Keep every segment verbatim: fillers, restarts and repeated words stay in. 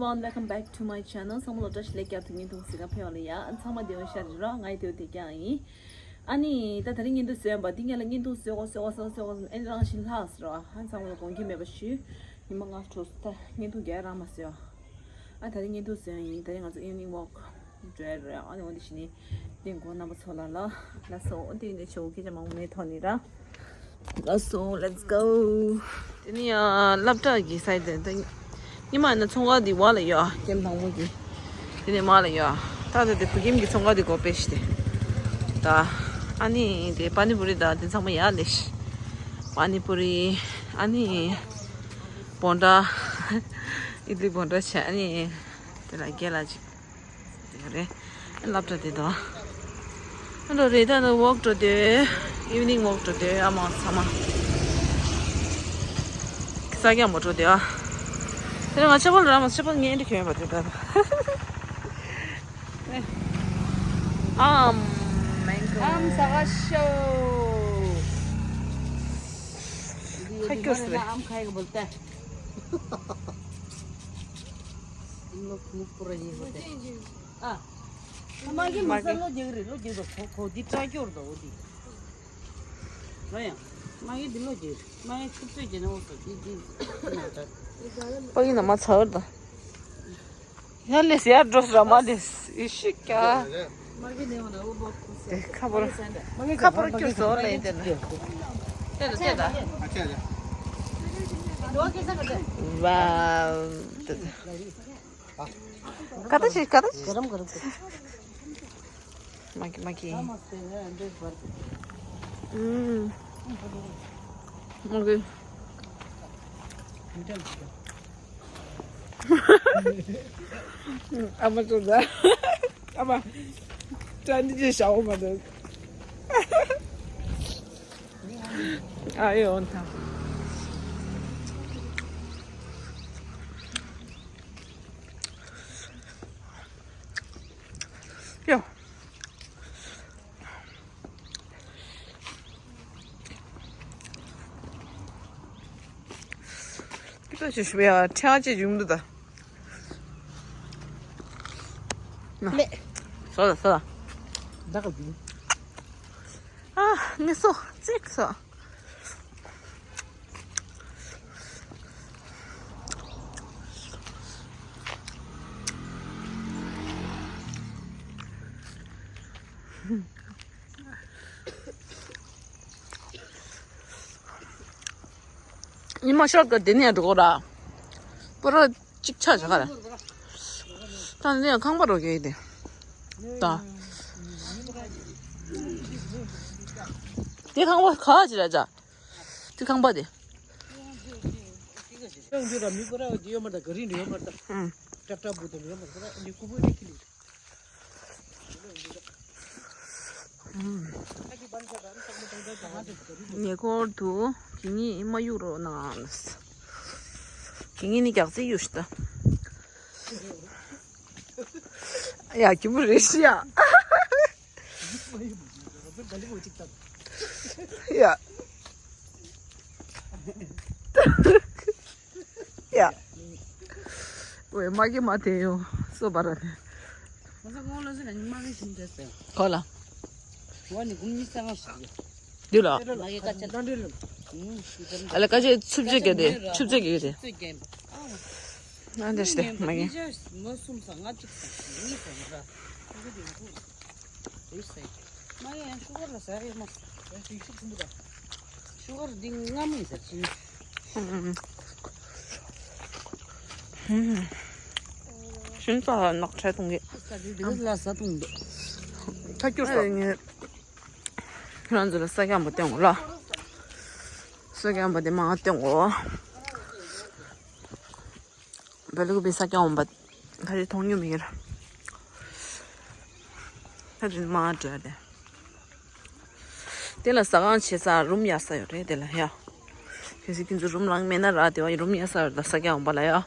Welcome back to my channel. ཚང་མ་ལ་བཀྲ་ཤིས་བདེ་ལེགས། བསྐྱར་དུ་བརྙན་ཐུང་གཟིགས་ག་ཕེབས་པ་ལ་ཡ། ཚང་མ་བདེ་པོ་ཤར་རོགས། ང་ཡི་བདེ་པོ་བདེ་རྐྱང་ཡིན། ཨ་ནི་ད་དེ་རིང་བརྙན་ཐུང་བཟོས་པ་འདི་ངས་ལ་བརྙན་ཐུང་བཟོས་གོ་བཟོས་གོ་བཟོས་གོ་བཟོས་གོ་ཨེ་རང་བཞིན་ལྷག་ཟེར་བ། ཨ་ཚང་མ་ལ་དགོངས་འགལ་མེད་པ་ཞུ། ཉི་མ་ལྔ་འགྲོ་སོང་། ད་བརྙན་ཐུང་རྒྱག་རང་མ་བཟོས། ཨ་ད་རིང་བརྙན་ཐུང་བཟོས་ཡིན། ད་རིང་ང་ཚོ་evening walk འགྲོ་ཡ་རེད། ཨ་ནི་འོ་འདི་བྱས་ནས་འདི་མགོ་རྣམ་པ་ཚོ་ལ་ལ་ལ་སོ་འོ་འདི་འདི་ཆོ་ཁྱེད་ཅག་མང་པོ་མེད་ཐོག་ནས་ར། ལ་སོ་let's go། དེ་ནི་ཡང་སློབ་གྲྭ་གི་སའི་དེ་ད་ཉི་མ་ཡིན་ན་ཚོང་ཁང་འདི་བ་ལ་ཡོད། ཀེམ་དང་མོ་གི་དེ་ནས་མ་ལ་ཡོད། ད་ད་དེ་བུ་ཀེམ་གི་ཚོང་ཁང་འདི་གོ་པེ་ཤི་དེ་ད། ཨ་ནི་དེ་པ་ནི་པུ་རི་ད་དེ་ཚང་མ་ཡག་ལས་ཤི། པ་ནི་པུ་རི། ཨ་ནི་བོན་ཌ། ཨི་ལི་བོན་ཌ་བྱས། ཨ་ནི་དེ་ལ་རྒྱལ་ལ་ཅིག་དེ་རེད། སློབ་གྲྭ་དེ་དང་། ཨ་འགྲོ་རེད། ད་ནི་ཝོག་འགྲོ་དེ། ཨི་ཝི་ནིང་ཝོག་འགྲོ་དེ། ཨ་མ་ཚང་མ་ས་སྐྱ་མོ་འགྲོ་དེ་ཨ། དེ་ང་ཆ་པོ་ལ་ར་མ་ཆ་པོ་ངས་འདི་གྱོན་པ་དེ་ད། ཨམ་མེང་གོ་ཨམ་ས་ག་ཤོ། ཁ་སྐྱོར་སོང་། ཨམ་ཁ་ཡི་གི་བོལ་ཏེ། ཨ། མ་གི་མ་ས་ལོ་རྒྱག་རེད། ལོ་རྒྱག་དོ་ཁོ་ཁོ་འདི་སྐྲ་སྐྱོར་དོ་འོ་འདི། ལོ་ཡང་མ་གི་འདི་ལོ་རྒྱག་མ་གི་ཆུ་ཚོད་རྒྱག་ན་འོ་སོ་འདི་འདི་ན་ད། པ་གི་ན་མ་ཚ་བར་ད། ཡ་ལེས་ཡ་འགྲོ་སི་ར་མ་ལེས་ཨི་ཤི་ཀ། མ་གི་ནེ་འོ་ན་འོ་བོ་ཁུ་སེ། དེ་ཁ་པར་ཁ་པར་ཁྱུར་སོ་ལེ་དེ་ལ། དེ་ལ་དེ་ལ། ཨ་ཅེ་ཨ་ཅེ། ཝའོ། དེ་དེ། ག་ད་ཅི་ག་ད་ཅི། ག་རམ་ག་རམ་ག་རམ། མ་གི་མ་གི། ཨུམ། མ་གི། ཨ་མ་ཚོ་ད། ཨ་མ། ད་འདི་ཅི་ཞའོ་མ་ད། ཨ་ཡོ་ད། ཡོ། ཀི་ཏོ་ཞིག་ཞུ་ཡ་ཁྲེང་ཅེ་ཡུང་དུ་ད། ལེ། སོ་ད་སོ་ད། ད་ག་དུ། ཨ་ངས་སོ་ཙིག་སོ། ཉི་མ་ཤོག་གི་དེ་ནས་འགྲོ་ར། པོ་ར་གཅིག་ཆ་བཞག་ར། ད་ནི་ཁང་པ་རོ་གེ་དེ། ད། དེ་ཁང་པ་ག་ཅི་ར་ཅ། དེ་ཁང་པ་དེ། ཡང་འདི་ར་མི་པོ་ར་ཡོད་མ་ད་ག་རིང་ཡོད་མ་ད། ཨང་། ཀྲབ་ཀྲབ་བུ་དེ་ཡོད་མ་ད་ར་འདི་ཀུ་བུ་རི་ཁི་ལི། ཉེ་འཁོར་དུ་ཁྱེད་གཉིས་མ་གཡུག་རོགས་གནང་། ཁྱེད་གཉིས་ནི་རྒྱགས་ཚིག་གཡུག་ཤི་ད། ཡ་ཁྱི་མོ་རེ་ཤི་ཡ། ཡ། ཡ། ཝེ་མ་གི་མ་དེ་ཡོ་སོ་བ་ར་ནི། ང་ཚོ་ཁོང་ལ་སུ་ན་ཉི་མ་གི་ཤིང་ཏེ་སེ། ཁོ་ལ། ཝ་ནི་གུམ་ཉི་ས་ང་ཞིག་ཡོད། དེ་ལ། མ་གི་ཀ་ཆ་ད་འདྲི་ལ། ཨ་ལ་ཀ་ཆ་ཆུབ་ཆེ་གི་དེ་ཆུབ་ཆེ་གི་དེ། ཆུབ་ཆེ་གི་དེ། ཨ་འདྲ་ཞིག་དེ་མ་གི། ངོ་སུམ་ས་ང་གཅིག་ས་གཉིས་ས་ར། ཨེ་སེ། མ་ཡང་ཤུ་གར་ལ་ཟ་རེད་མ། ཡང་ཤིང་ཤུགས་ཆེན་པོ་ར། ཤུ་གར་འདི་སྔ་མོ་ཡིན་ཟེར་ཅིང་། ཤིང་ཚ་ནག་ཁྲ་གཏོང་གི། ས་འདི་འདི་ལ་ཟ་གཏོང་འདུག་ཐ་ཁྱུར་ས། ཁྱོད་རང་ཚོ་ལ་ས་སྐྱ་པོ་སྟོན་གོ་ལ། ས་སྐྱ་པོ་དེ་མ་སྟོན་གོ། བལ་ལུག་པའི་ས་སྐྱ་འོམ་པ་ཁ་ཅིག་མཐོང་མྱོང་མི་ཡོད་ར། ཁ་ཅིག་མ་འགྲོ་ཡ་དེ། དེ་ལ་ཟ་ཁང་བྱེད་ས་རུམ་ཡག་ས་ཡོད་རེད་དེ་ལ་ཡ། གལ་སྲིད་ཁྱེད་ཚོ་རུམ་ལངས་མེད་ན་ར་དེ་བ་རུམ་ཡག་ས་ཡོད་རེད་ད་ས་སྐྱ་འོམ་པ་ལ་ཡ། ཨ་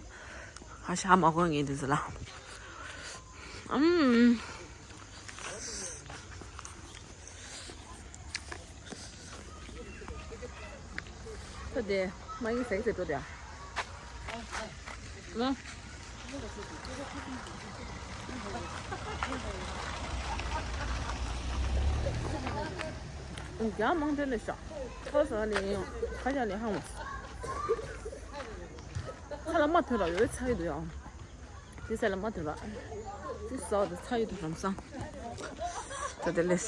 ཤ་མ་གོ་ངེས་དེ་ཚོ་ལ། ཨམ། ད་དེ་མ་ཡིན་ཟེར་ཟེར་འགྲོ་དེ། ཨ། རྒྱ་མང་དེ་ལས་ཤག་ཁོ་ཟ་ནས་ཡང་ཁ་ཤ་ལས་ཧང་བ། ཁ་ལ་མ་ཐོན་ར་ཡོད་ཚ་ཡི་འདུག་ཡང་། དེ་ས་ལ་མ་ཐོན་ར། དེ་ཟ་བ་དང་ཚ་ཡི་འདུག་རམ་སང་། ད་དེ་ལས།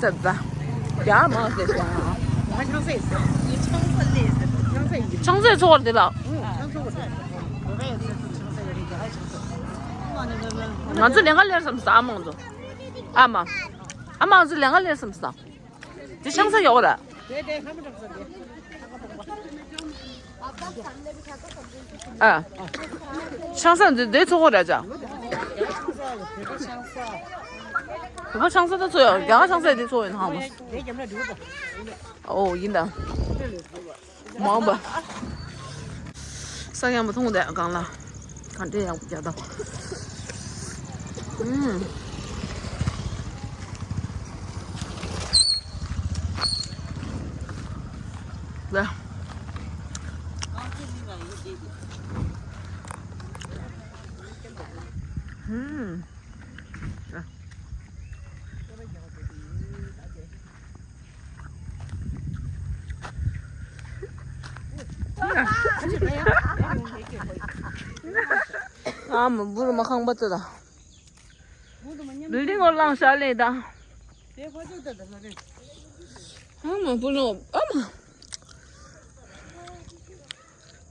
ཙབ་ཙ། ཡ་མ་ཟེར་ཤག་ཆང་ས་ཚོགས་དེ་ལ། ང་ཚོ་ལས་ཀ་ལས་བསམ་ས་ཨ་མང་ཚོ། ཨ་མ། ཨ་མ་ང་ཚོ་ལས་ཀ་ལས་བསམ་ས། དེ་ཆང་ས་ཡོག་ར། ཨ། ཆང་ས་འདི་འདི་ཚོ་གོ་ར་ཅག་བོད་པ་ཆང་ས་ད་ཚོ་ཡོག་རྒྱ་གར་ཆང་ས་འདི་ཚོ་ཡོད་ཧང་མ། ཨོ་ཡིན་ད། མང་པ། ས་ཡང་མ་མཐོང་དེ་གང་ལ། གང་དྲེ་ཡག་པོ་རྒྱག་དང་། ཨུམ། ལ། ཨུམ། ཨ་མ་བུ་རུ་མ་ཁང་པ་ཏི་ད། བིལ་ཌིང་ངོ་ལངས་ཤག་ལས་ད། ཨ་མ་བུ་རུ་ཨ་མ།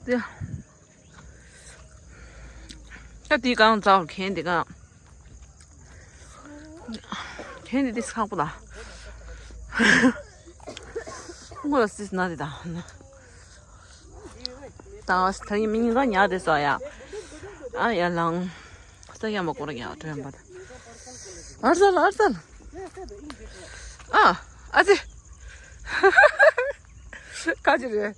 ཏི། ད་དེ་གང་ཚ་གན་དེ་གང་། གན་དེ་དེ་ཁག་པོ་ད། ངོ་ལ་སིས་ན་དེ་ད། ད་ད་ཡིན་མི་ཉིན་གང་ཉག་དེ་སོ་ཡ། ཨ་ཡ་ལང་། ས་ཡ་མ་ཀོ་ར་ཡ་ཏོ་ཡ་མ་ད། ཨར་སལ་ཨར་སལ། ཨ་ཨ་ཙི། ཁ་ཅི་རེད།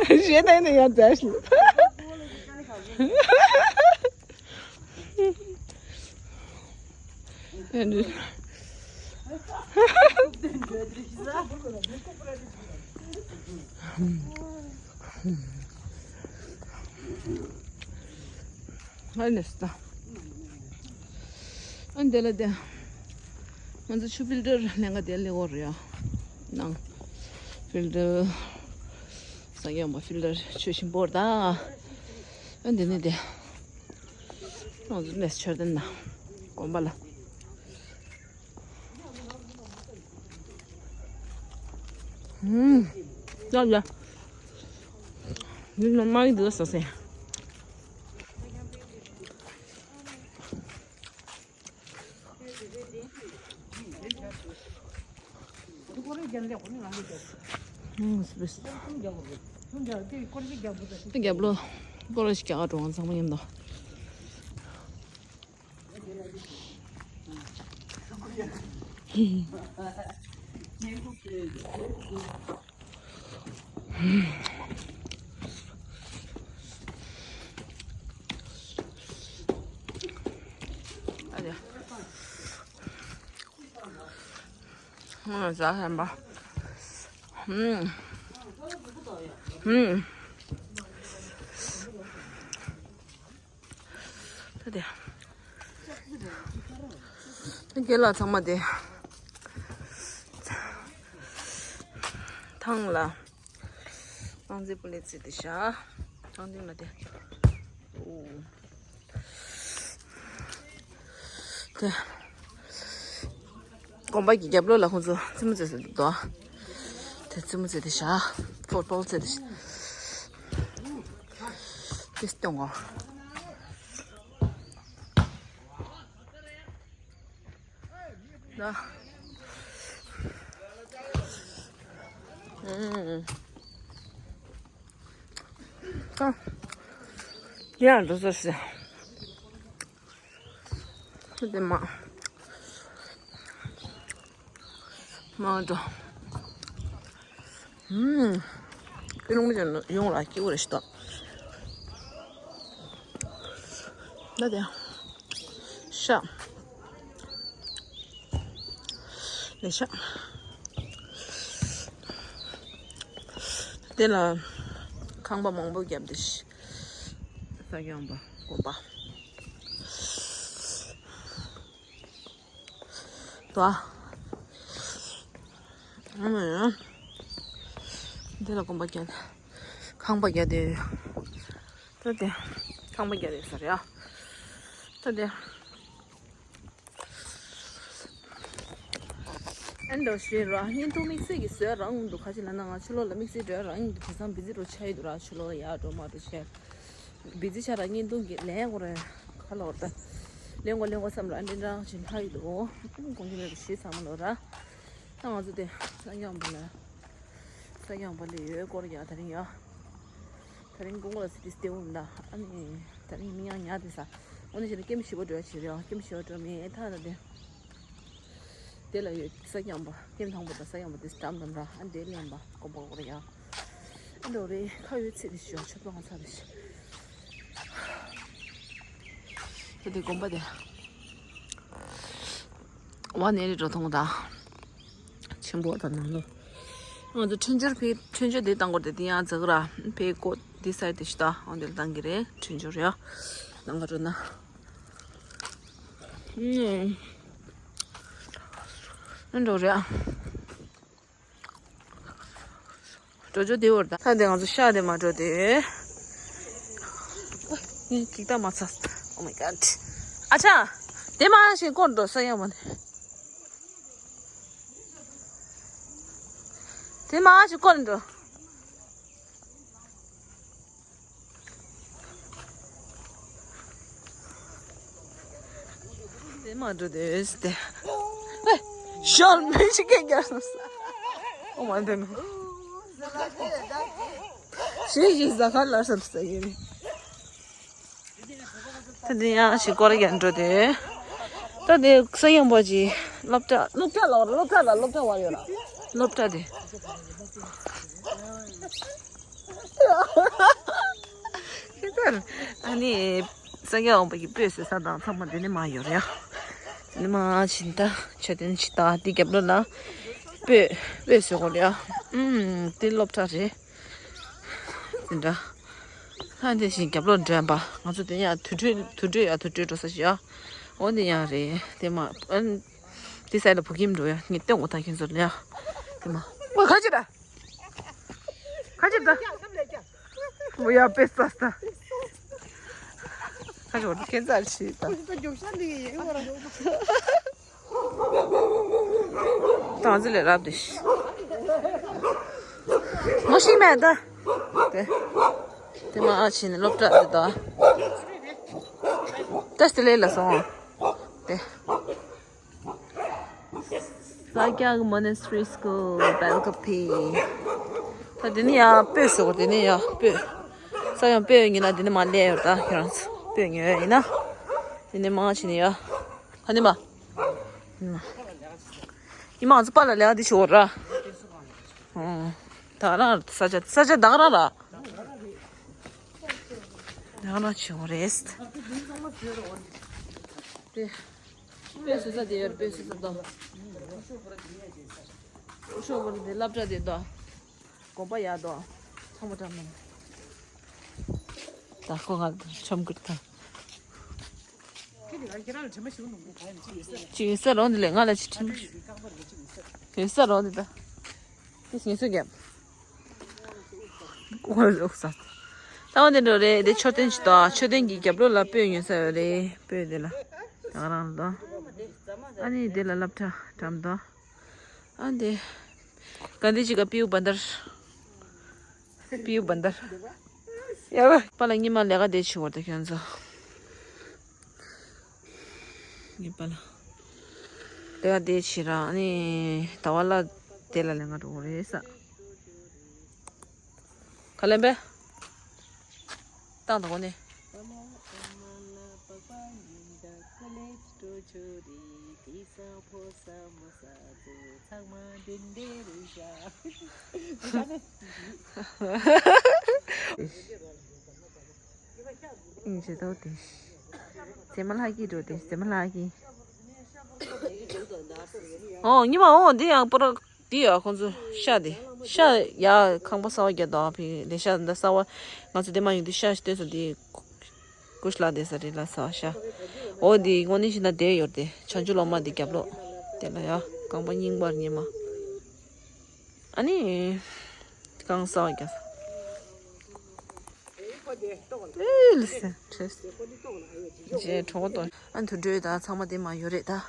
གཞས་བཏང་ནས་ཡང་མཛའ་ཞིག་ཨ་ནི་ས། ཨ་འདི་ལ་དེ། ང་ཚོ་ཆུ་ཕིལ་ཏར་ལེན་ག་དེ་ལེ་འོར་ཡ། ནང་། ཕིལ་ཏར། ས་ཡོམ་པ་ཕིལ་ཏར་ཆུ་ཞིམ་པོར་ད། ཨ་འདི་ནི་དེ། ང་ཚོ་ནས་ཆར་ལྡན་ན། དགོན་པ་ལ། ཨུམ། ཡ་ཡ། འདི་ནི་མ་ཡི་འདི་ལ་ཟ་སེ། ཨུམ། སི་པེ་སི། རྒྱབ་ལོ། སྐོར་ཞིག་རྒྱག་ག་འགྲོ་ཚང་མ་མཉམ་དུ། ཨ་ལེ། ང་ཟ་ཧམ་པ། ཧུམ། ཧུམ། ད་དེ། དགེ་ལགས་ཚང་མ་དེ། ཐང་ལ། ཐང་རྩེ་པུ་ལེ་རྩེ་དེ་ཤ། ཐང་སྟེང་ལ་དེ། ཨོ། དེ། དགོན་པ་གི་རྒྱབ་ལོགས་ལ་ཁོང་ཚོ་རྩེད་མོ་རྩེ་ས་འདུག་དེ་རྩེད་མོ་རྩེ་དེ་ཤ། ཕུཊ་བོལ་རྩེ་དེ་ཤ། དེ་སྟོན་གོ། ད། ཨུམ། ཡང་འགྲོ་ཟེར་ཟེར། ཁྱོད་དེ་མ། མ་འགྲོ། ཨུམ། ཀི་ལུང་ཅན་ཡོང་ལ་སྐྱིད་པོ་རེད་ཤི་ཏོ། ད་དེ། ཤ། ལེ་ཤ། དེ་ལ་ཁང་པ་མང་པོ་བརྒྱབ་སྟེ་ཤི། ས་སྐྱ་པ་དགོན་པ། དོ། ཨ་མ་ཡ། འདི་ལ་དགོན་པ་བརྒྱབ། ཁང་པ་བརྒྱབ་དེ། ད་དེ། ཁང་པ་བརྒྱབ་དེ་ཟེར་ཡ། ད་དེ། ཨེ་འདྲ་ཞིག་ར་བརྙན་ཐུང་དམིགས་བསལ་གྱི་བཟོས་རང་འདུག་ཁ་ཅིག་ལ་ན་ང་ཕྱི་ལོགས་ལ་དམིགས་བསལ་འགྲོ་རང་འདུག་དེང་སང་བི་ཛི་རུ་ཆགས་ཡོད་འདུག་ར་ཕྱི་ལོགས་ཡར་འགྲོ་མར་འགྲོ་བྱས། བི་ཛི་ཆགས་ར་བརྙན་ཐུང་གི་ལན་དགོས་རེད། ཁ་ལོར་ད། ལེན་དགོས་ལེན་དགོས་བསམ་ར་འདི་འདྲ་ཞིག་ལྷག་ཡོད་འདུག་དགོངས་ཀྱི་མེད་པ་ཞིག་ཚང་མ་ལོ་ར། ད་ང་ཚོ་དེ་ས་སྐྱ་པ་ལ། ས་སྐྱ་པ་ལ་ཡོད་སྐོར་ཡ་དེ་རིང་ཡ། དེ་རིང་དགོང་དག་ལ་སི་ཏི་སྟེ་འོང་ད་ཨ་ནི། དེ་རིང་མི་ཡང་ཉལ་དེ་ས། འོ་ནི་ཞིག་ལ་ཀེམ་ཞིབ་པོ་འགྲོ་ཡ་བྱེད་རེད་ཡ་ཀེམ་ཞིབ་པོ་འགྲོ་མེད་ཐ་ན་དེ། དེ་ལ་ཡོད་ས་སྐྱ་པ་ཀེམ་དང་པོ་དང་ས་སྐྱ་པ་དེ་འགྲམ་འགྲམ་ར་ཨ་འདྲེ་ལེན་པ་དགོན་པ་སྐོར་ཡ། ཨ་འདྲ་རེད་ཁ་ཡོད་ཚེ་དེ་ཞུ་ཡ་ཆོད་པ་ང་ཚ་རེད་ཤི། ད་དེ་དགོན་པ་དེ། ཝ་ནེ་རི་འགྲོ་ཐོང་ད། ཆེན་པོ་དང་ནང་ལོ། ང་ཚོ་འཕྲིན་སྦྱོར་ཕི་འཕྲིན་སྦྱོར་དེ་བཏང་དགོས་དེ་དེ་ཡང་འཛག་ར་ཕི་ཀོ་དེ་སའི་དེ་ཤི་ད་འོན་དེ་ལ་བཏང་གི་རེད་འཕྲིན་སྦྱོར་ཡ། ནང་ག་འགྲོ་ན། ཨུམ། འགྲོ་རེད། འགྲོ་རྒྱུ་དེ་བོར་ད། ད་དེ་ང་ཚོ་ཤ་དེ་མ་འགྲོ་དེ། ངས་ཀིག་ཏ་མ་ཚ། Oh my god. ཨ་ཅག་དེ་མ་ཞིག་སྐོར་འགྲོ་ས་ཡ་མ་ནི། དེ་མ་ཞིག་སྐོར་འགྲོ། དེ་མ་འགྲོ་དེ་ཨེ་སྟེ། ཧེ། ཞོར་མི་ཞིག་སྐད་རྒྱག་སོང་། ཨོ་མ་འདི་ནི། ཞེས་ཞེས་ཟ་ཁར་ལ་སོང་ས་ཡིན། ད་འདི་ཡང་ཞིག་སྐོར་རྒྱག་འགྲོ་དེ། ད་འདི་ས་ཡོང་པ་ཅི། སློབ་གྲྭ་སློབ་གྲྭ་ལ་སློབ་གྲྭ་ལ་སློབ་གྲྭ་བ་ཡོད་ལ། སློབ་གྲྭ་དེ། ཨ་ནི། ས་སྐྱ་འོང་པ་གི་སྤོས་བཟོ་ས་དང་ཚང་མ་འདི་ནས་མར་ཡོད་རེད་ཡ། འདི་ནས་མར་ཕྱིན་ད་མཆོད་རྟེན་ཕྱི་ད་འདི་རྒྱབ་ལོགས་ལ་སྤོས་སྤོས་བཟོ་དགོས་རེད་ཡ། ཨུམ། འདི་སློབ་གྲྭ་རེད། འདི་འདྲ། ཧ་འདི་བཞིན་རྒྱབ་ལོགས་འགྲམ་པ་ང་ཚོ་དེ་ཡང་དུར་ཁྲོད་དུར་ཁྲོད་ཡ་དུར་ཁྲོད་འགྲོ་ས་ཞིག་ཡ། འོ་འདི་ཡང་རེད་དེ་མ། ཨ། འདི་སའི་ལ་བུ་ཁྱིམ་འགྲོ་ཡ་ངས་སྟོན་དགོས་ད་ཁྱོད་ཚོར་ཡ། དེ་མ། ཨོ་ཁ་ཅིག་ད། ཁ་ཅིག་ད། ཨོ་ཡ་པེ་ས་ས། ཁ་ཅིག་འོ་ཁྱེད་ཚར་ཞིག་ད། ཏང་ཙི་ལས་རབ་དེ་ཤི། ངོ་ཤེས་མེད་ད། དེ། དེ་མ་ཨ་ཕྱིན་ནས་སློབ་གྲྭ་དེ་ད། ཏེས་དེ་ལས་ལ་སོང་། དེ། Sakya Monastery School Belkopi. ད་དེ་ནི་ཡ་སྤོས་ཟེར་གོ་དེ་ནི་ཡ་སྤོས། ས་ཡང་སྤོས་ཡོད་ན་དེ་ནི་མ་ལས་ཡོད་ད་ཁྱོད་རང་ཚོ་སྤོས་ཉོས་ཡོད་ཡིན་ན། དེ་ནི་མ་ཕྱིན་ནས་ཡ། ཧ་ནི་མ། ཉི་མ་ང་ཚོ་པཱ་ལགས་ལས་ཀ་འདི་ཞུ་བ་ར། ཨོ། ད་ག་རང་ས་ཆ་ས་ཆ་ད་ག་རང་ར། ད་ག་རང་ཞུ་བ་རེད། དེ། དཔེ་བཟོ་ས་དེ་ཡོད་རེད་དཔེ་བཟོ་ས་དང་། ཤོག་བུ་དེ་སློབ་གྲྭ་དེ་དང་། དགོན་པ་ཡག་དང་། ཚང་མ་འགྲམ་ནས། ད་ཁོ་ང་ཆོམ་ཀིར་ཐང་། ཅི་ཡིན་ས་རོ་འདི་ལས་ང་ལ་ཅི་ཁྲིམས་ཡིན་ས་རོ་འདི་ད། དེ་ཡིན་ས་རྒྱབ། ཁོ་ལ་ཟོག་ས། ད་འོ་འདི་འགྲོ་རེད་དེ་མཆོད་རྟེན་ཅིག་དང་མཆོད་རྟེན་གྱི་རྒྱབ་ལོགས་ལ་སྤོས་ཉོ་ས་ཡོད་རེད་སྤོས་དེ་ལ། ད་ང་རང་ལ་དང་། ཨ་ནི་དེ་ལ་སློབ་གྲྭ་འགྲམ་དང་། ཨ་འདི། ག་འདི་ཅི་ག་པིའུ་བན་དར། པིའུ་བན་དར། ཡ་བ། པཱ་ལགས་ཉི་མ་ལས་ཀ་དེ་བྱེད་བར་དུ་ཁྱོད་ཚོ། ངའི་པཱ་ལགས། ལས་ཀ་དེ་བྱེད་ར་ཨ་ནི་ཟླ་བ་ལ་དེ་ལ་ལས་ཀ་འགྲོ་གི་རེད་ས། ག་ལེན་པས། བཏང་དང་གོ་ནི། ཨིན་ཇི་ཏོ་ཏིས། ཙེ་མ་ལྷ་གི་འགྲོ་ཏིས། ཙེ་མ་ལྷ་གི། ཨོ་ཉི་མ་ཨོ་འདི་ཡང་པོ་ར། འདི་ཡ་ཁོང་ཚོ་ཤ་དེ། ཤ་ཡ་ཁང་པ་གསར་བ་རྒྱག་དང་ཕི་ལེ་ཤ་འདི་གསར་བ། ང་ཚོ་དེ་མ་ཡོང་དུས་ཤ་ཞིག་སྟོན་སོང་དེ། ཀུ་ཤ་ལ་དེ་ས་རི་ལ་ས་ཤ། ཨོ་འདི་དངོས་གནས་ཤིག་ན་དེ་ཡོད་དེ་བྱང་ཆུབ་སློབ་མ་འདི་རྒྱབ་ལོགས། དེ་ལ་ཡ་རྐང་པ་རྙིང་པར་ཉི་མ། ཨ་ནི། གང་ས་བ་རྒྱག་ས། ཨེ་ལི་སེ་ཁྲེས། རྗེས་གྲོགས་དོ། ཨ་དུར་ཁྲོད་ད་ཚང་མ་དེ་མ་ཡོད་རེད་ད།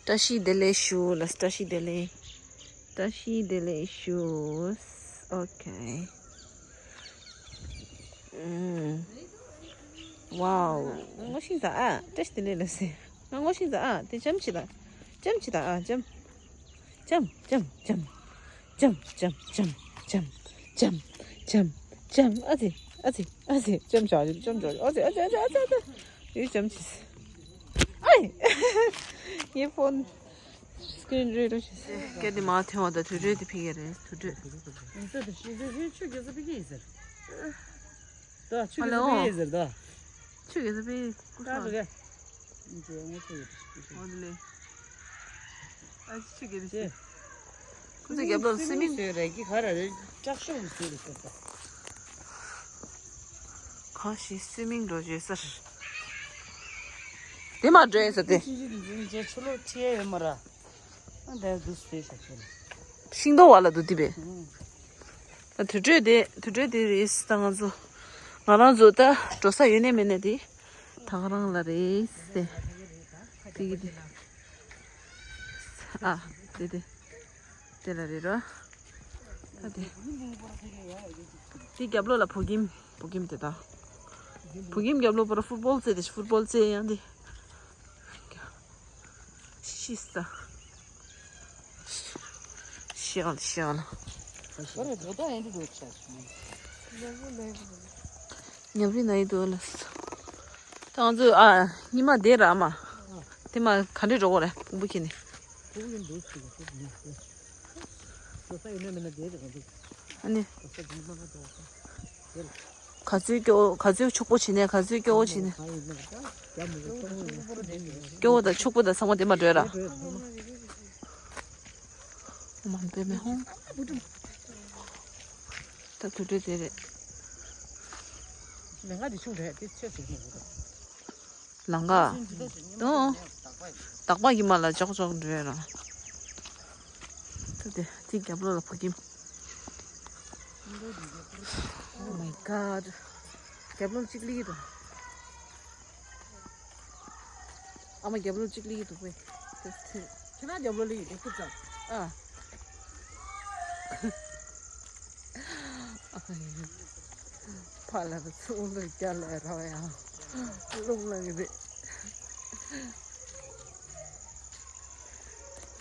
བཀྲ་ཤིས་བདེ་ལེགས་ཞུ་ལ་བཀྲ་ཤིས་བདེ་ལེགས། བཀྲ་ཤིས་བདེ་ལེགས་ཞུ། ཨོ་ཁེ། ཨུམ། ཝའོ། ངོ་ཤེས་ད་ཨ། བཀྲ་ཤིས་བདེ་ལེགས་ལ་སེ། ང་ངོ་ཤེས་ད་ཨ། དེ་ལྕམ་ཆི་ད། ལྕམ་ཆི་ད་ཨ་ལྕམ། ལྕམ་ལྕམ་ལྕམ། ལྕམ་ལྕམ་ལྕམ། ལྕམ་ལྕམ་ལྕམ། ལྕམ། ཨ་ཙི། ཨ་ཙི། ཨ་ཙི། ལྕམ་ཆ་ལྕམ་ཆ། ཨ་ཙི། ཨ་ཙི། ཨ་ཙི། ཨ་ཙི། ཨ་ཙི། ཡུལ་ལྕམ་ཆི། ཨའི། ངའི་ཕོན། སི་ཀི་རིན་རེད་རོ་ཞེས། སྐད་དེ་མ་ཐོན་བ་དང་དུར་ཁྲོད་དེ་ཕི་གེ་རེད་དུར་ཁྲོད། ཡིན་ས་དེ་ཤེས་ཟེར་ཧེ་ཆུ་རྒྱལ་ས་ཕི་གེ་ཡིན་ཟེར། ད་ཆུ་རྒྱལ་ས་ཕི་གེ་ཡིན་ཟེར་ད། ཆུ་རྒྱལ་ས་ཕི་ཀུ་ཤ། ཀ་རུ་གེ། འཇེ་ངོ་ཆུ་ཡོད། ཨོ་དེ་ལེ། ཨ་ཆུ་རྒྱལ་ས་ཕི། ཁོ་ཚོ་རྒྱབ་ལོགས་སུ་སུ་མིང་ཟོས་རེད་ཀི་ག་ར་རེད་ཀྲག་ཤོག་ཟོས་རེད་ཟེར་ད། གང་ཞིག་སུ་མིང་འགྲོ་བརྗོད་སར། དེ་མ་འགྲོ་ཡིན་ཟེར་ཏེ། ཅི་ཅི་འཛིན་ཅེ་ཆུ་ལོག་ཁྲིད་ཡ་ཡོད་མ་ར། ཨ་འདས་འདུག་སེ་ཤག་ཁྱོད། ཤིང་ཏོག་བ་ལ་འདུག་དེ་བས། ད་དུར་ཁྲོད་དེ་དུར་ཁྲོད་དེ་རེད་ད་ང་ཚོ། ང་རང་ཚོ་ད་འགྲོ་ས་ཡོད་ནས་མེད་ནས་དེ། ད་ག་རང་ལ་རེད་ཟེ། དེ་གི་དེ། ཨ་དེ་དེ། དེ་ལ་རེད་རོ། ཨ་དེ། དེ་རྒྱབ་ལོགས་ལ་བོད་ཁྱིམ་བོད་ཁྱིམ་དེ་དང་། བོད་ཁྱིམ་རྒྱབ་ལོགས་པར་ཕུཊ་བོལ་རྩེ་དེ་ཕུཊ་བོལ་རྩེ་ཡང་དེ། ཤི་ས། ཤི་ཨལ་ཤི་ཨལ། ཉམས་རི་ན་ཡི་དུ་ལ། ད་ང་ཚོ་ཨ་ཉི་མ་དེ་ར་མ། དེ་མ་ག་འདྲས་འགྲོ་གོ་རེད་ཕུང་པོ་ཁྱེར་ནས། ཨ་ནི། ག་ཚོད་སྐྱོ་ག་ཚོད་ཕྱུག་པོ་བྱེད་ནས་ག་ཚོད་སྐྱོ་བོ་བྱེད་ནས། སྐྱོ་བོ་དང་ཕྱུག་པོ་དང་ཚང་མ་དེ་མ་འགྲོ་ར། མ་འདོད་མེད་ཧོང་། ད་དུར་ཁྲོད་དེ་རེད། ལང་ཀ་དེ་ཆུང་རེད་དེ་ཆེ་ཟེར་གྱི་མི་འདུག་ལང་ཀ། དོ། དག་པ་གི་མ་ལ་ཅོག་ཅོག་འགྲོ་ཡ་ར། ད་དེ་དེ་རྒྱབ་ལོགས་ལ་བོད་ཁྱིམ། Oh my god. རྒྱབ་ལོགས་གཅིག་ལི་དང་། ཨ་མ་རྒྱབ་ལོགས་གཅིག་ལི་འདུག་པས། ཁྱེད་རང་རྒྱབ་ལོགས་ལི་འདུག་ཐུབ་ཙམ། ཨ། ཕ་ལ་རུ་ཚུགས་ལུགས་རྒྱ་ལ་ར་བ་ཡང་རླུང་ལངས་རེད།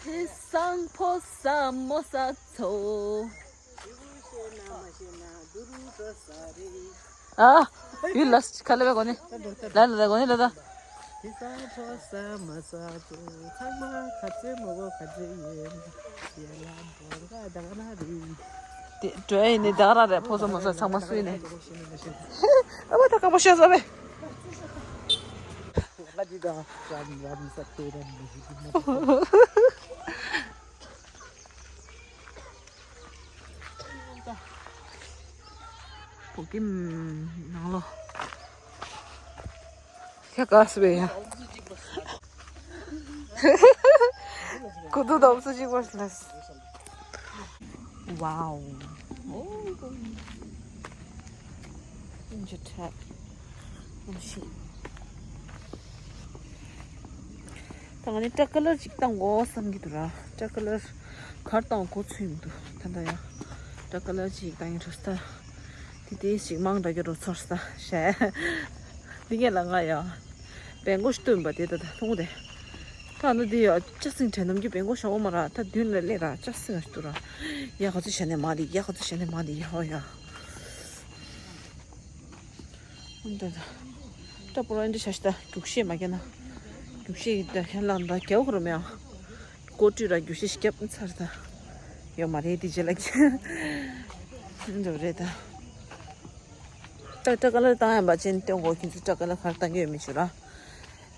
ཕེ་སང་ཕོ་ས་མོ་ས་ཚོ། ཨ། ཡུལ་ལ་ཁ་ལེ་བའི་གོ་ནི། ལ་ལ་ལ་གོ་ནི་ལ་ད། དེ་ས་ཕོ་ས་མ་ས་ཚོ་ཚང་མ་ག་ཚོད་མོ་གོ་ག་ཚོད་ཡོད། ཡ་ལ་འབོར་ག་ད་ག་ན་རེད། དེ་འགྲོ་ཡིན་ནི་ད་ག་ར་རེད་ཕོ་ས་མོ་ས་ཚང་མ་སུ་ཡིན་ནི། ཨ་མ་ད་ཀ་པོ་ཤ་ཟ་བས། ལ་ཇི་ག་ར་མི་ས་ཁོས་ར་མི་ཞིག་གི་མ། བོད་ཁྱིམ་ནང་ལོགས། ཁྱེད་ག་སུ་བས་ཡ། ཁུ་ཐུ་དོམ་སུ་ཅིག་བར་ལས། Wow. Oh. ད་ང་ནི་སྐྲ་ཀ་ལར་ཅིག་བཏང་དགོས་བསམ་གྱི་འདུག་ར། སྐྲ་ཀ་ལར་གར་བཏང་གོ་ཚོད་མི་འདུག་ད་ལྟ་ཡང་། སྐྲ་ཀ་ལར་ཅིག་བཏང་གི་འགྲོ་ས། དེ་དེ་ཞིག་མང་དྲགས་ཀྱི་འགྲོ་ཚར་ས་ཤ། འདི་ངས་ལ་ང་ཡང་། བེང་གོ་ཞིག་བཏོན་པ་དེ་ད་ད་ལྷུང་དེ། ད་ནུ་དེ་ཡ་ཅ་སིང་དྲན་ནམ་གྱི་བེང་གོ་ཞོག་མ་ར་ད་མདུན་ལ་སླེབས་ར་ཅ་སིང་ང་ཞིག་འདུག་ར། ཡ་ག་ཚོད་བྱས་ནས་མ་རེད་ཡ་ག་ཚོད་བྱས་ནས་མ་རེད་ཡ་ཧོ་ཡ། འདི་ད། ད་པོ་ར་འདི་ཤ་ཤ་ད་རྒྱུག་ཤེས་མ་རྒྱག་ན། རྒྱུག་ཤེས་ད་ཁྱེད་ལག་ད་རྒྱག་གོ་ར་མེད་ཨ། ཀོ་ཀྲུ་ར་རྒྱུག་ཤེས་ཤིག་རྒྱབ་ཚར་ད། ཡོད་མ་རེད་དེ་རྗེས་ལ་ཁྱེད། འདི་རེད་ད། ད་ད་ཀ་ལར་བཏང་ཡང་པ་ཅན་སྟོན་གོ་ཁྱེད་ཚོ་ད་ཀ་ལར་ག་རེ་བཏང་གི་ཡོད་མེད་ཞུ་ར།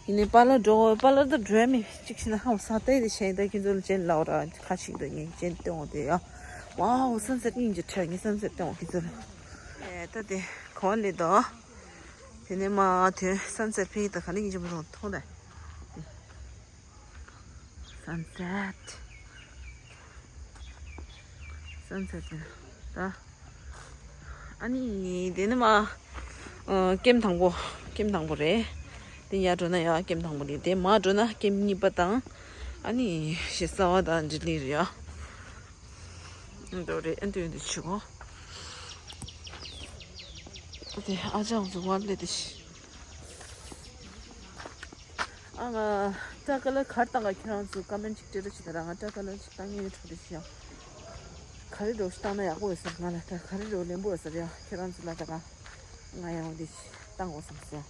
ཡིན་ནའི་པ་ལར་འགྲོ་པ་ལར་ད་འགྲོ་ཡ་མེད་གཅིག་ཤི་ན་ཧམ་ས་ཏེ་དེ་ཤེས་ད་ཁྱེད་ཚོ་ལ་ཅན་ལའོ་ར་ཁ་ཤིག་འདུག་ངས་ཅན་སྟོན་འོ་དེ་ཡ། ཝའོ་སན་སེ་ཊི་སྙིང་རྗེ་ཁྲ་ངས་སན་སེ་ཊི་སྟོན་འོ་ཁྱེད་ཚོ་ལ། ཨེ་ད་དེ་གོ་ལེ་དོ། དེ་ནས་མ་དོན་སན་སེ་ཊི་ཕི་ད་ག་ནས་ཡིན་གྱི་མི་མཐོང་མཐོང་ད། སན་སེ་ཊི། སན་སེ་ཊི་ད། ཨ་ནི་དེ་ནི་མ། ཨ་ཀེམ་དང་པོ། ཀེམ་དང་པོ་རེད། དེ་ཡར་འགྲོ་ན་ཡ་ཀེམ་དང་པོ་རེད། དེ་མར་འགྲོ་ན་ཀེམ་གཉིས་པ་དང་། ཨ་ནི་ཞེ་ས་བ་དང་འདི་ལི་རེད་ཡ། འདི་རེད་ཨ་འདི་འདི་ཆུ་གོ། དེ་ཨ་ཅག་ཚོ་བ་ལས་དེ་ཤི། ཨ་ང་ད་ཀ་ལར་ག་རེ་བཏང་ག་ཁྱེད་རང་ཚོ་ཀ་མེན་ཊི་ཅིག་སྤྲད་རོགས་བྱེད་དང་། ང་ད་ཀ་ལར་ཅིག་བཏང་ངེས་ཡོད་འགྲོ་རེ་ཤི་ཡ། ག་རེ་འགྲོ་ཞིག་བཏང་ན་ཡག་པོ་ཡོད་ཟེར། ང་ལ་ད་ག་རེ་འགྲོ་ལེན་པོ་ཡོད་ཟེར་ཡ། ཁྱེད་རང་ཚོ་ལ་ད་ག་ང་ཡང་འདི་ཞིག་བཏང་དགོས་བསམ་སོང་།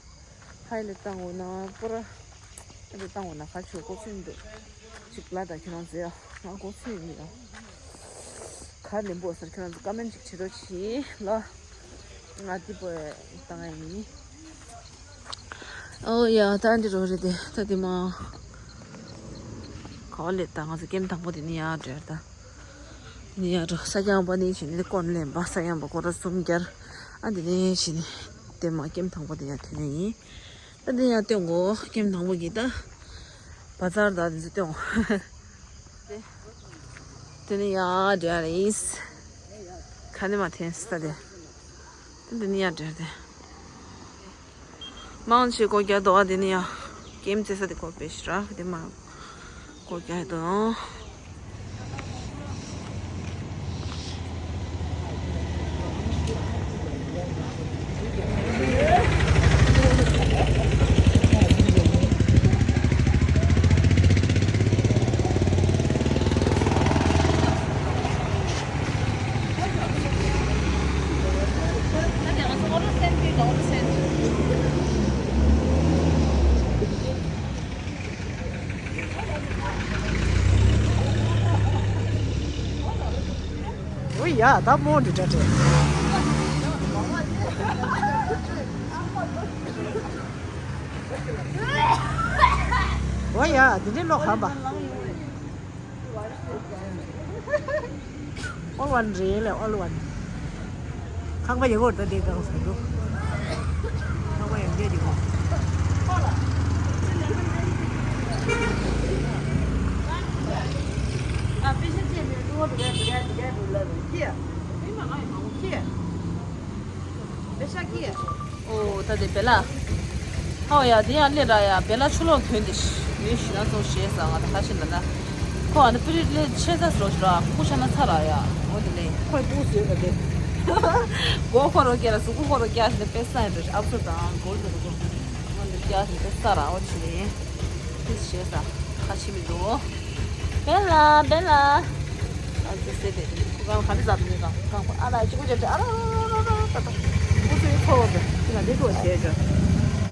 ཧའི་ལེ་བཏང་འོ་ན་པོ་ར། ཨ་འདི་བཏང་འོ་ན་ག་ཆོད་གོ་ཚུན་འདུག་ཅིག་ལ་ད་ཁྱེད་རང་ཚོ་ཡ་ང་གོ་ཚུན་ཡིན་ཡ། ག་ལེན་པོ་ཟེར་ཁྱེད་རང་ཚོ་ཀ་མེན་ཅིག་བྱེད་རོགས་གྱིས་ལ། ང་འདི་པོ་བཏང་ཡ་ཡིན། ཨོ་ཡ་ད་འདི་རོ་རེད་དེ་ད་དེ་མ། ག་ལེ་ད་ང་ཚོ་ཀེམ་དང་པོ་དེ་ནི་ཡ་འདྲེར་ད། ནི་ཡ་འགྲོ་ས་ཀྱང་པ་ནི་བྱེད་ནི་ཀོན་ལེན་པ་ས་ཡང་པ་སྐོར་ར་གསུམ་བརྒྱར། ཨ་འདི་ནི་བྱེད་ནི། དེ་མ་ཀེམ་དང་པོ་དེ་ཡ་དེ་ནི་ཡིན། ཨ་འདི་ཡ་སྟོན་གོ་ཀེམ་དང་པོ་གི་ད། བ་ཛར་ད་འདི་ཚོ་སྟོན་གོ། དེ་ནི་ཡ་འདྲ་རེད། ཁ་ནི་མ་འཐེན་ས་དེ། དེ་ནི་ཡ་འདྲ་དེ། མང་ཆེ་སྒོ་རྒྱག་འདུག་ཨ། དེ་ནི་ཡ། ཀེམ་རྩེ་ས་དེ་སྒོ་ཕྱེ་ཤི་ར་དེ་མ། སྒོ་རྒྱག་འདུག་ཨོ་ཡ་ད་མོ་འདི་འདྲ་འདྲ། ཨོ་ཡ་འདི་འདྲའི་ལོ་གམ་པ། ཨོལ་ཝན་རེད་ལ་ཨོལ་ཝན། ཁང་པ་ཡག་པོ་འདུག་དེ་གང་སོང་འདུག་ཁང་པ་ཡང་འདྲེ་འདུག་ཨོ་ད་དེ་བེ་ལ། ཧའོ་ཡ་དེ་ཡང་སླེབས་ར་ཡ། བེ་ལ་ཆུ་ལོག་གྱོན་ཏེ་ཡོད་ཤི་ན་ཚོ་ཞེས་ཟ་ང་ད་ཁ་ཤི་ལ་ན། ཁོ་ཨ་ནི་པི་རིད་ལེ་ཆེ་ས་སོ་ཤི་ར་ཁུ་ཤ་ན་ཚ་ར་ཡ། འོ་དེ་ལེ་ཁོས་པུ་སུ་ཡོད་པ་དེ། མགོ་ཁོ་རོ་སྐྱ་ར་སུ་ཁུ་ཁོ་རོ་སྐྱ་ཤི་ན་པེ་ས་ཡིན་པས་ཨབ་སུ་དང་མགོ་ལ་རུ་ཁོ་ཁོ་ན་སྐྱ་ཤི་ན་པེ་ས་ར། འོ་དེ་ལེ་དེ་ཞེས་ཟ་ཁ་ཤི་མི་འདུག་བེ་ལ་བེ་ལ། ཨ་ཙི་སེ་དེ་ཁུ་གང་ག་ནི་ཟ་དུ་ནི་གང་གང་ཨ་ལ་ཅི་གུ་ཅེ་ཨ་ར་ར་ར་ར་ར་ད་ད། ཁུ་ཚོའི་ཚོ་བ་དེ་ཁྱི་ལ་འདི་འགྲོ་བྱས་ཅོ།